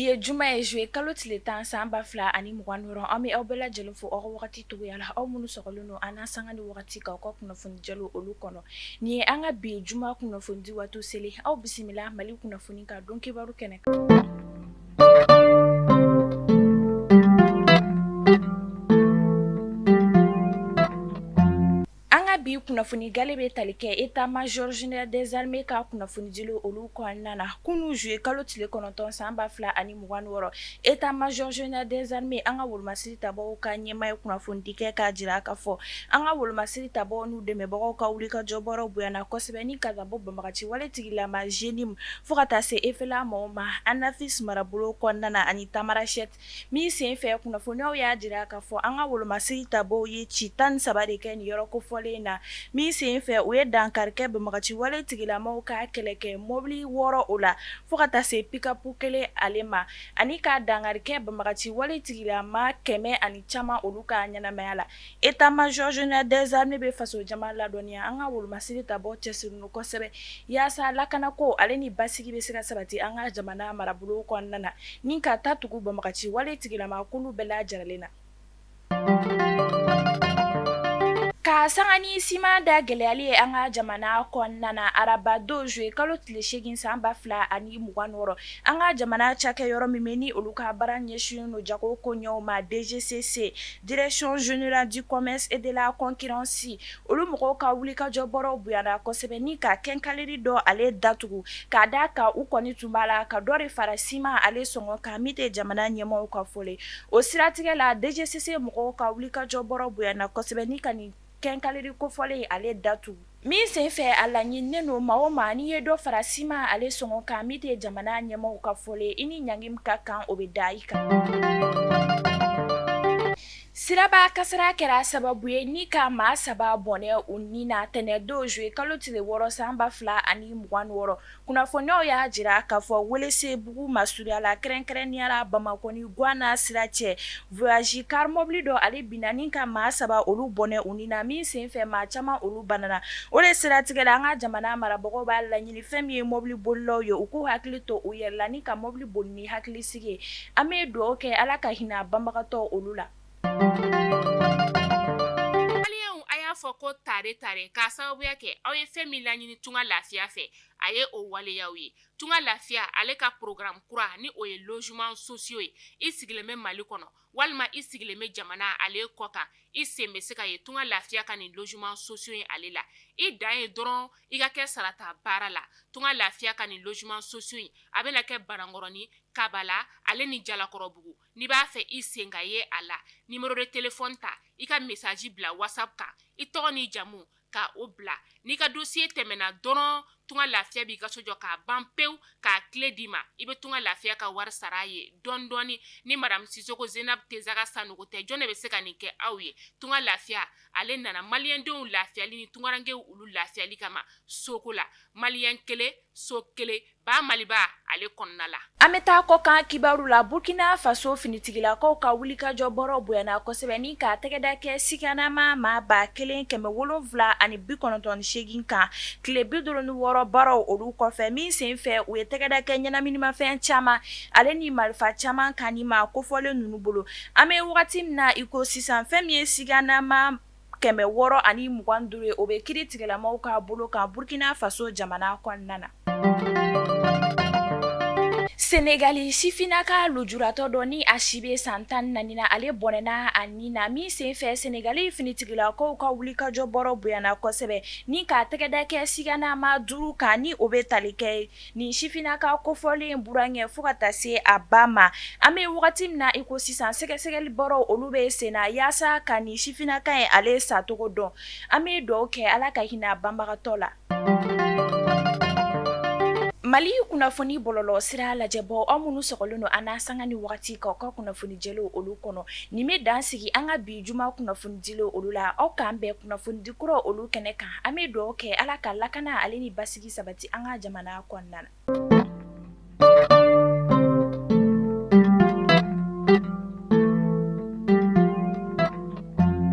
Bi ye juma ye juillet kalo tile 10 san 2026. An bɛ aw bɛɛ lajɛlen fo aw ka wagati cogoya la, aw minnu sɔgɔlen don an na sanga ni wagati k'aw ka kunnafoni jɛlenw olu kɔnɔ. Nin ye an ka bi juma kunnafonidi waati selen. Aw bisimila Mali kunnafoni ka don kibaru kɛnɛ kan. An ka bi kunnafoni gale bɛ tali kɛ état major général des armées ka kunnafonidili olu kɔnɔna na. Kunun juillet kalo tile 9 san 2026, état major général des armées an ka wolomasiri tabaw ka ɲɛmaa ye kunnafonidi kɛ k'a jira k'a fɔ an ka wolomasiri tabaw n'u dɛmɛbagaw ka wulikajɔ baaraw bonyana kosɛbɛ ni ka bɔ banbagaci wale tigilama JNIM fo ka taa se FLA maaw ma Anafis marabolo kɔnɔna na ani Tamarasɛti. Min senfɛ kunnafoniyaw y'a jira k'a fɔ an ka wolomasiri tabaw ye ci 13 de kɛ nin yɔrɔ kofɔlen in na. Min senfɛ u ye dankari kɛ banbagaci wale tigilamaw ka kɛlɛkɛ mɔbili 6 o la fo ka taa se pick-up kelen ale ma, ani ka dankari kɛ banbagaci wale tigilama 100 ani caman olu ka ɲɛnamaya la. État major général des armées bɛ fasojama ladɔnniya an ka wolomasiri tabaw cɛsirilen don kosɛbɛ yaasa lakanako ale ni basigi bɛ se ka sabati an ka jamana marabolo kɔnɔna na ni ka taa tugu banbagaci wale tigilama kulu bɛɛ lajɛlen na. Ka sanga ni siman da gɛlɛyali ye an ka jamana kɔnɔna na araba don juillet kalo tile 8 san 2026, an ka jamana cakɛ yɔrɔ min bɛ ni olu ka baara ɲɛsinnen don jago koɲɛw ma DGCC, Direction générale du commerce et de la concurrence, olu mɔgɔw ka wulikajɔ baaraw bonyana kosɛbɛ ni ka quincaillerie dɔ ale datugu k'a d'a kan u kɔni tun b'a la ka dɔ de fara siman ale sɔngɔ kan min tɛ jamana ɲɛmaaw ka fɔ ye. O siratigɛ la DGCC mɔgɔw ka wulikajɔ baaraw bonyana kosɛbɛ ni ka nin quincaillerie kofɔlen ale datugu. Min senfɛ a laɲininen don maa o maa n'i ye dɔ fara siman ale sɔngɔ kan min tɛ jamana ɲɛmaaw ka fɔ ye, i ni ɲangi min ka kan o bɛ da i kan. Siraba kasara kɛra sababu ye ni ka maa 3 bɔnɛ u ni na tɛnɛndon juillet kalo tile 6 san 2026. Kunnafoniyaw y'a jira k'a fɔ Welesebugu masurunya la kɛrɛnkɛrɛnnenya la Bamakɔ ni Guwana sira cɛ voyage car mobili dɔ ale binna ni ka maa 3 olu bɔnɛ u ni na min senfɛ maa caman olu banana. O de siratigɛ la an ka jamana marabagaw b'a laɲini fɛn min ye mobili bolilaw ye u k'u hakili to u yɛrɛ la ni ka mobili boli ni hakilisigi ye. An bɛ dugawu kɛ Ala ka hinɛ banbagatɔ olu la. Maliyɛnw a y'a fɔ ko tare tare k'a sababuya kɛ aw ye fɛn min laɲini Tunga Lafiya fɛ, a ye o waleyaw ye. Tunga Lafiya ale ka programme kura ni o ye logement sociaux ye. I sigilen bɛ Mali kɔnɔ walima i sigilen bɛ jamana ale kɔ kan, i sen bɛ se ka ye Tunga Lafiya ka nin logement sociaux ye ale la. I dan ye dɔrɔn i ka kɛ sarata baara la. Tunga Lafiya ka nin logement sociaux in a bɛna kɛ Banankɔrɔni, Kabala ale ni Jalakɔrɔbugu. N'i b'a fɛ i sen ka ye a la, numéro de téléphone ta, i ka message bila WhatsApp kan, i tɔgɔ n'i jamu ka o bila. N'i ka dossier tɛmɛna dɔrɔn, Tunga Lafiya b'i ka so jɔ k'a ban pewu k'a clé d'i ma. I bɛ Tunga Lafiya ka wari sara a ye dɔɔni dɔɔni. Ni madame Sisoko Zenab Tezaga Sanogo tɛ, jɔn de bɛ se ka nin kɛ aw ye? Tunga Lafiya ale nana maliyɛndenw lafiyali ni tungarankew olu lafiyali kama soko la. Maliyɛn kelen, so kelen. Ba Maliba ale kɔnɔna la. An bɛ taa kɔkan kibaru la. Burkina Faso finitigilakaw ka wulikajɔ baaraw bonyana kosɛbɛ ni ka tɛgɛda kɛ siganama maa 1798 kan tile 56 baaraw olu kɔfɛ min senfɛ u ye tɛgɛda kɛ ɲɛnaminimafɛn caman ale ni marifa caman kan ni maa kofɔlen ninnu bolo. An bɛ wagati min na i ko sisan, fɛn min ye siganama 625 ye, o bɛ kiri tigilamaw ka bolo kan Burkina Faso jamana kɔnɔna na. Senegali sifinnaka lujuratɔ dɔ ni a si bɛ san 14 na, ale bɔnɛna a ni na min senfɛ Senegali finitigilakaw ka wulikajɔ baaraw bonyana kosɛbɛ ni ka tɛgɛda kɛ siganama 5 kan ni o bɛ tali kɛ nin sifinnaka kofɔlen burankɛ fo ka taa se a ba ma. An bɛ wagati min na i ko sisan, sɛgɛsɛgɛli baaraw olu bɛ sen na yaasa ka nin sifinnaka in ale sacogo dɔn. An bɛ dugawu kɛ Ala ka hinɛ a banbagatɔ la. Mali kunnafoni bɔlɔlɔ sira lajɛbaw, aw minnu sɔgɔlen don an na sanga ni wagati k'aw ka kunnafoni jɛlenw olu kɔnɔ, nin bɛ dan sigi an ka bi juma kunnafoni dilenw olu la. Aw k'an bɛn kunnafonidi kura olu kɛnɛ kan. An bɛ dugawu kɛ Ala ka lakana ale ni basigi sabati an ka jamana kɔnɔna na.